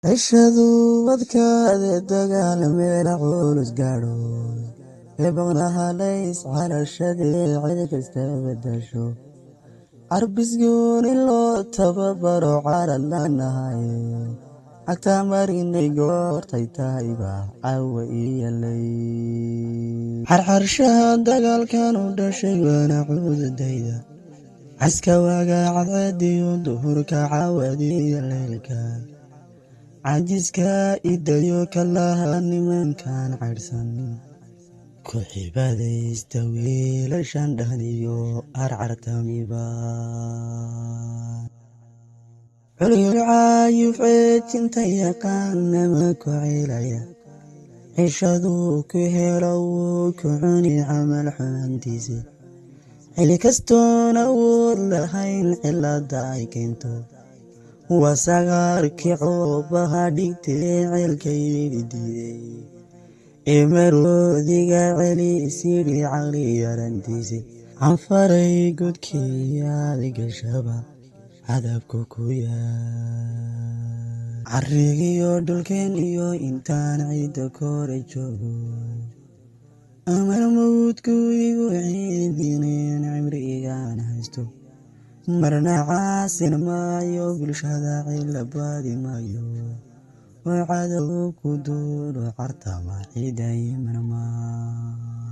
Cishadu wadkaade dagaal meela culus gaadho, eebaqnaha lays carashadii cid kasta bedasho, carbisgooni loo tababaro caradlanahay cagta marinay goortay tahayba caawa iyalay xarxarshaha dagaalkan u dhashay waana cuudadayda caska waaga cadceediyo duhurka caawadiyo leylka cajiska idayo kalaha nimankan caydhsan ku cibaadaysta wiilashan dhahniyo arcartamiba culyulcaayuf ceejinta yaqaanama ku celaya cishaduu ku helo wuu ku cuni camal xumantiisa xili kastoon awood lahayn cilada ay keento waa sagaarkii coobaha dhigtee ceelkaydi diiday ee maroodiga celi sidhi caqli yarantiisa canfaray godkii aad gashaba cadabku ku yaa carigiyo dhulkeen iyo intaan ciidda kore joogo amar mawdku igu ciidineen cimrigaan haysto marna caasin maayo bulshada cila baadi maayo oo cadow ku duulo cartama ciidayiman maayo.